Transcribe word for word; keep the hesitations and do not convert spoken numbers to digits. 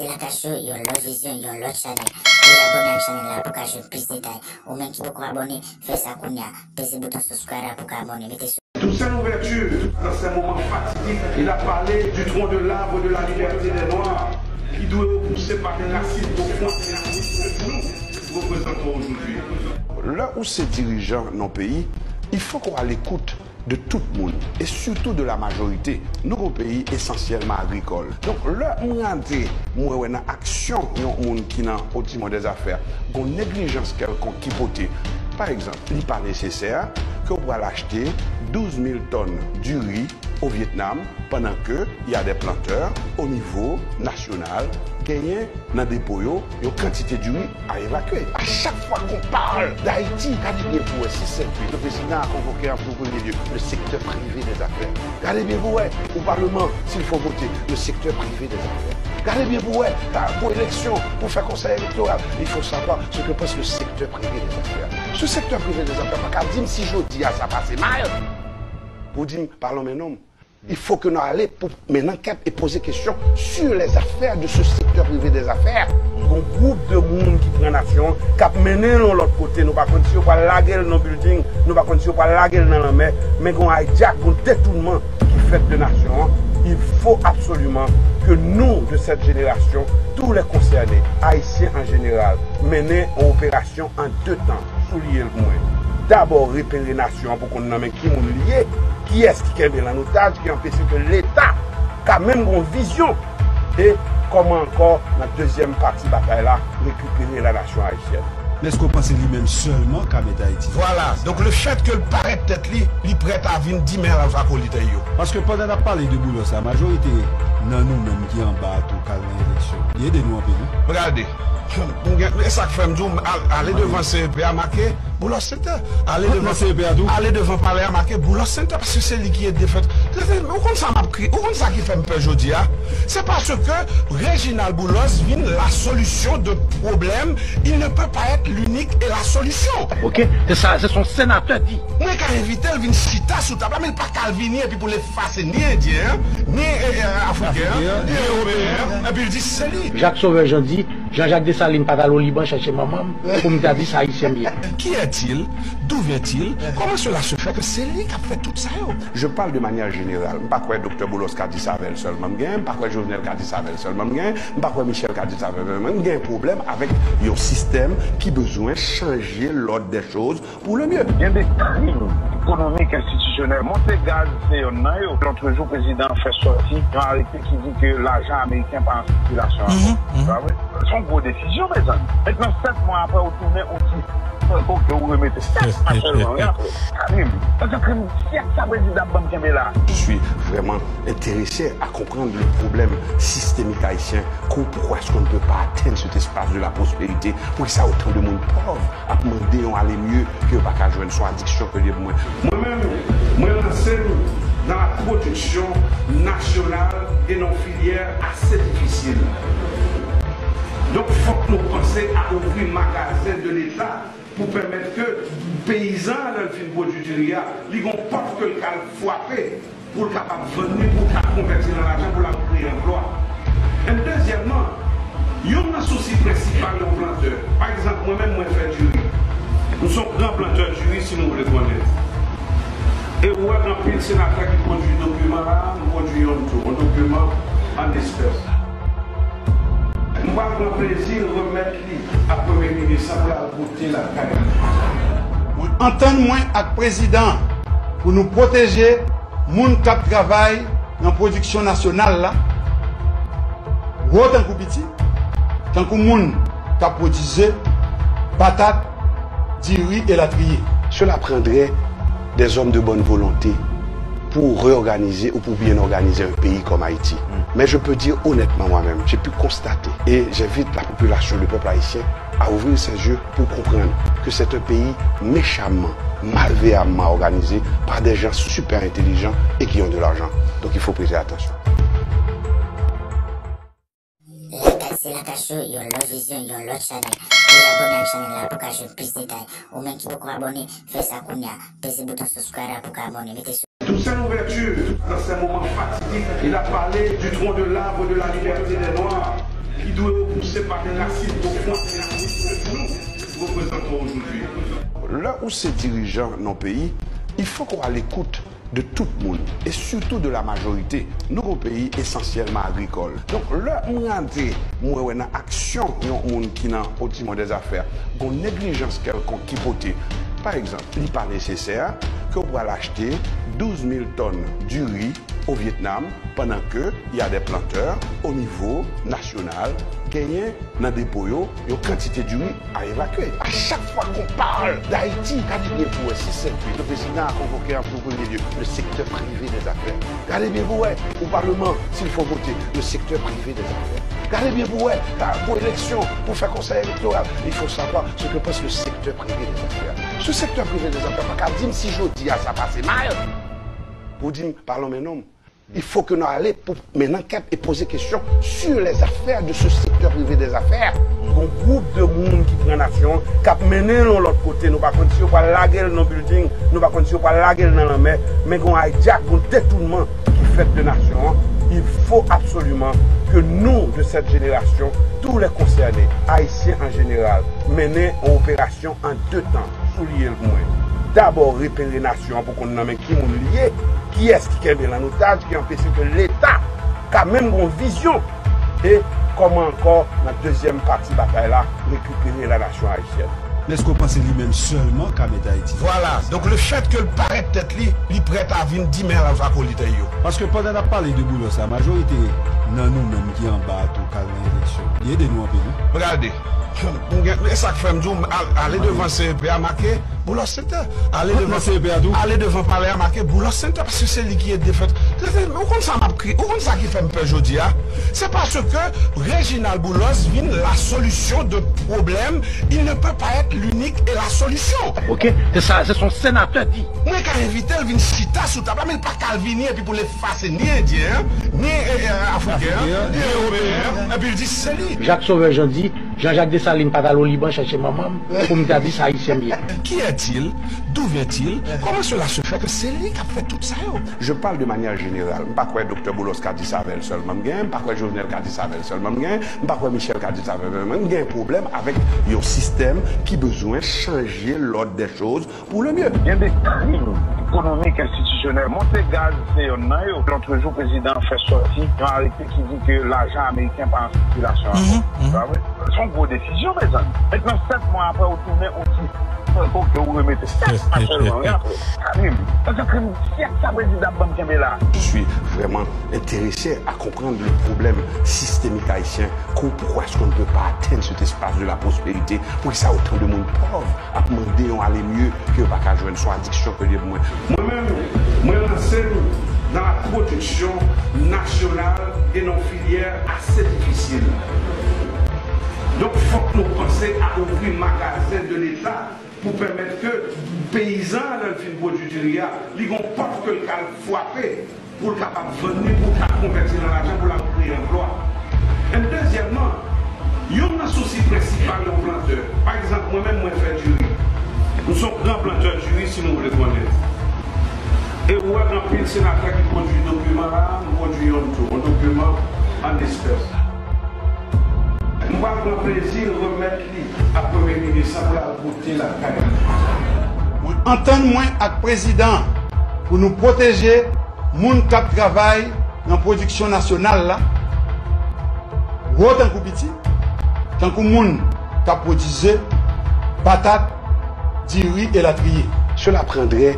Se Lakay Show, yon lòt vizyon, yon lòt chanèl. Vin abòne ak chanèl la pou w ka jwenn plis detay. Ou menm ki poko abòne, fè sa kounye a. Peze bouton subscribe la pou w ka abòne. Mete sou Toute sa ouverture, dans ces moments fatidiques, il a parlé du tronc de l'arbre de la liberté des Noirs, qui doit repousser par des racines profondes et solides que nous représentons aujourd'hui. Lè ou se dirijan nan yon peyi, il faut qu'on à l'écoute de tout moun, e sitou de la majorite. Nou gon peyi esansyèlman agrikòl. Donk, lè m gade, m wè, wè nan aksyon yon moun ki nan au timon des affaires, gon neglijans kèlkonk ki pote. Pa egzanp, li pa nesesè ke w pral achte douz mil tòn diri au Vietnam, pandan ke y a des planteurs au niveau national, genyen nan depo yo, yon kantite diri a evakye. A chak fwa qu'on parle d'Haïti, gade byen pou wè si sèt uit, le président a convoqué en tout premier lieu le secteur privé des affaires. Gade byen pou wè, au Parlement, s'il faut voter, le secteur privé des affaires. Gade byen pou wè, ah, pou eleksyon, pou fè konsèy elektoral, il faut savoir ce que pense le secteur privé des affaires. Ce secteur privé des affaires pa ka di m si jodi a sa pase mal, pou di m, pa lonmen non m. Il faut que nou ale pou mennen ankèt e poze kesyon sur les affaires de ce secteur privé des affaires. Gon gwoup de moun ki pran nasyon an, k ap mennen l yon lòt kote. Nou pa konn si yo pral lage l nan building, nou pa konn si yo pral lage l nan lanmè, men gon hijack, gon detounman ki fèt de nasyon an. Il faut absolument que nous, de cette génération, tous les concernés, Haïtiens en général, mennen yon operasyon an de tan. Souliye l pou mwen. Dabò, repere nasyon an pou konn nan men ki moun li ye, kiyès ki kenbe l an otaj, ki anpeche ke Leta ka menm gon vizyon de kòman ankò, nan dezyèm pati batay la, rekipere la nasyon ayisyèn. Men èske w panse li menm sèlman ka mete Ayiti? Vwala. Donk, le fèt ke l parèt tèt li, li prèt a vin di men al akolit yo. Paske pandan n ap pale de Boulos la, majorite nan nou menm ki anba a tou k al nan eleksyon, li ede nou anpil, wi. Gade, m gen, e sa k fè m di w, al-, ale devan C E P a make Boulos Center. Ale devan, ale devan palè a make Boulos Center, paske se li ki ede fèt. Ou konn sa m ap kriye, ou konn sa ki fè m pè jodi a? C'est parce que Réginald Boulos vin la solution de problème, il ne peut pas être l'unique et la solution. Ok, c'est ça, c'est son sénateur dit. Mwen ka envite l vin chita sou tab la, men l pa ka al vini epi pou l efase ni endyen an, ni, e, e, afriken an, ni ewopeyen an, epi l di se li. Jacques Sauveur Jean di, Jean-Jacques Dessalines pa t al o Liban chèche manman m pou m ta di sa ayisyen m ye. Qui est-il? D'où vient-il? Comment cela se fait que se li k ap fè tout sa yo? Je parle de manière générale. M pa kwè Doktè Boulos ka di sa avè l sèlman m genyen, m pa kwè Jovenel ka di sa avè l sèlman m genyen, m pa kwè Michel ka di sa avè l sèlman. M gen pwoblèm avèk yon sistèm ki bezwen chanje l'ordre des choses pour le mieux. Gen de krim ekonomik enstitisyonèl. Monte gaz se yonn nan yo. Lòt jou, prezidan an fè sòti yon arete ki di ke lajan ameriken pa an sikilasyon ankò. Mhm, mhm. Se pa vre? Se yon gwo desizyon, mezanmi. Mentnan, sèt mwa apre, ou tounen, ou di, oke, ou remete. Sèt mwa sèlman, wi, apre. Krim. Paske krim, syèk sa prezidan ap ban m kenbe la. Je suis vraiment intéressé à comprendre le problème systémique haïtien. Pourquoi est-ce qu'on ne peut pas atteindre cet espace de la prospérité? Pourquoi ça autant de monde pauvre ap mande yon ale mye ke yo pa ka jwenn, se yon adiksyon ke l ye pou mwen. Mwen menm, mwen lanse m nan la pwodiksyon nasyonal e nan yon filyè ase difisil. Donk, fòk nou panse a ouvri magazen de Leta pou pèmèt ke peyizan an, lè l fin pwodui diri a, li gon pòt ke l ka al frape pou l kapab vann li, pou l ka konvèti l an lajan, pou l al kreye anplwa. E dezyèmman, youn nan sousi prensipal yon plantè, pa egzanp, mwen menm, mwen fè diri. M se yon gran plantè diri, si nou vle konnen. E ou wè, gen anpil senatè ki pwodui dokiman la, m pwodui youn tou, yon dokiman an espès. M pral pran plezi remèt li a Premye Minis la pou l al goute lakay li. Mwen antann mwen ak prezidan an pou nou pwoteje moun k ap travay nan pwodiksyon nasyonal la, gwo tankou piti, tankou moun k ap pwodui ze, patat, diri, elatriye. Cela prendrait des hommes de bonne volonté pour réorganiser ou pour bien organiser un pays comme Haïti. Mm. Mais je peux dire honnêtement moi-même, j'ai pu constater, et j'invite la population, le peuple haïtien, à ouvrir ses yeux pour comprendre que c'est un pays méchamment, malveillamment organisé par des gens super intelligents et qui ont de l'argent. Donc il faut prêter attention. Lakay, se Lakay Show, yon lòt vizyon, yon lòt chanèl. Vin abòne ak chanèl la pou w ka jwenn plis detay. Ou menm ki poko abòne, fè sa kounye a. Peze bouton subscribe la pou w ka abòne. Mete sou Toute sa ouverture, dans ces moments fatidiques, il a parlé du tronc de l'arbre de la liberté des Noirs, Ki dwe repouse pa de rasin pwofon nou reprezante ojodwi. Lè ou se dirijan nan yon peyi, il faut qu'on à l'écoute de tout moun, e sitou de la majorite. Nou gon peyi esansyèlman agrikòl. Donk, lè m gade, mwen wè nan aksyon yon moun ki nan otimò dèzafè, gon neglijans kèlkonk ki pote. Pa egzanp, li pa nesesè ke w pral achte douz mil tòn diri o Vyetnam, pandan ke y a des planteurs au niveau national genyen nan depo yo yon kantite diri a evakye. A chak fwa qu'on parle d'Haïti, gade byen pou wè, si sèt ui, le président a convoqué en tout premier lieu le secteur privé des affaires. Gade byen pou wè, au Parlement, s'il faut voter, le secteur privé des affaires. Gade byen pou wè, pou eleksyon, pou fè konsèy elektoral, il faut savoir ce que pense le secteur privé des affaires. Ce secteur privé des affaires pa ka di m si jodi a sa pase mal, pou di m, parlons maintenant. Il faut que nou ale pou mennen ankèt e poze kesyon sur les affaires de ce secteur privé des affaires. Gon gwoup de moun ki pran nasyon an, k ap mennen l yon lòt kote. Nou pa konn si yo pral lage l nan building, nou pa konn si yo pral lage l nan lanmè, men gon hijack, gon detounman ki fèt de nasyon an. Il faut absolument que nous, de cette génération, tous les concernés, Haïtiens en général, mennen yon operasyon an de tan. Souliye l pou mwen. Dabò, repere nasyon an pou konn nan men ki moun li ye, kiyès ki kenbe l an otaj, ki anpeche ke Leta ka menm gon vizyon, e kòman ankò, nan dezyèm pati batay la, rekipere la nasyon ayisyèn. Men èske w panse li menm sèlman ka mete Ayiti? Vwala. Donk, le fait que l parèt tèt li, li prèt a vin dimen al akolit yo. Paske pandan n ap pale de Boulos la, majorite nan nou menm ki anba a tou k al nan eleksyon, li ede nou anpil, wi. Gade, m gen, e sa k fè m di w, al-, ale devan C E P a make Boulos Center. Ale devan C E P a tou. Ale devan palè a make Boulos Center, paske se li ki ede fèt. Ou konn sa m ap kriye, ou konn sa ki fè m pè jodi a? Se paske Reginald Boulos vin la solution de problème, il ne peut pas être l'unique et la solution. Ok, se sa, se son senatè di. Mwen ka envite l vin chita sou tab la, men l pa ka al vini epi pou l efase ni endyen an, ni, e, e, afriken an, ni ewopeyen an, epi l di se li. Jacques Sauveur Jean di, Jean-Jacques Dessalines pa t al o Liban chèche manman m pou m ta di sa ayisyen m ye. Qui est-il? D'où vient-il? Comment cela se fait que c'est lui qui a fait tout ça, yo? Je parle de manière générale. M pa kwè Doktè Boulos ka di sa avè l sèlman m gen, m pa kwè Jovenel ka di sa avè l sèlman m gen, m pa kwè Michel ka di sa avè l sèlman m gen. M gen pwoblèm avèk yon sistèm ki bezwen chanje l'ordre des choses pour le mieux. Gen de krim ekonomik enstitisyonèl. Monte gaz se yonn nan yo. Lòt jou, prezidan an fè sòti yon arete ki di ke lajan ameriken pa an sikilasyon ankò. Mhm, mhm. Pa vre? Se yon gwo desizyon, mezanmi. Mentnan, sèt mwa apre, ou tounen, ou di, oke, ou remete. Sèt mwa sèlman, wi, apre. Krim. Sa se krim syèk sa, prezidan ap ban m kenbe la. Je suis vraiment intéressé à comprendre le problème systémique haïtien. Kou-, pourquoi est-ce qu'on ne peut pas atteindre cet espace de la prospérité? Poukisa otan de moun pòv ap mande yon ale mye ke yo pa ka jwenn? Se yon adiksyon ke l ye pou mwen. Mwen menm, mwen lanse m nan la pwodiksyon nasyonal e nan yon filyè ase difisil. Donk, fòk nou panse a ouvri magazen de Leta pou pèmèt ke peyizan an, lè l fin pwodui diri a, li gon pòt ke l ka al frape pou l kapab vann li, pou l ka konvèti l an lajan, pou l al kreye anplwa. And dezyèmman, youn nan sousi prensipal yon plantè, pa egzanp, mwen menm, mwen fè diri. M se yon gran plantè diri, si nou vle konnen. E ou wè gen anpil senatè ki pwodui dokiman la, m pwodui youn tou, yon dokiman an espès. M pral pran plezi remèt li a Premye Minis la pou l al goute lakay li. Mwen antann mwen ak prezidan an pou nou pwoteje moun k ap travay nan pwodiksyon nasyonal la, gwo tankou piti, tankou moun k ap pwodui ze, patat, diri, elatriye. Cela prendrait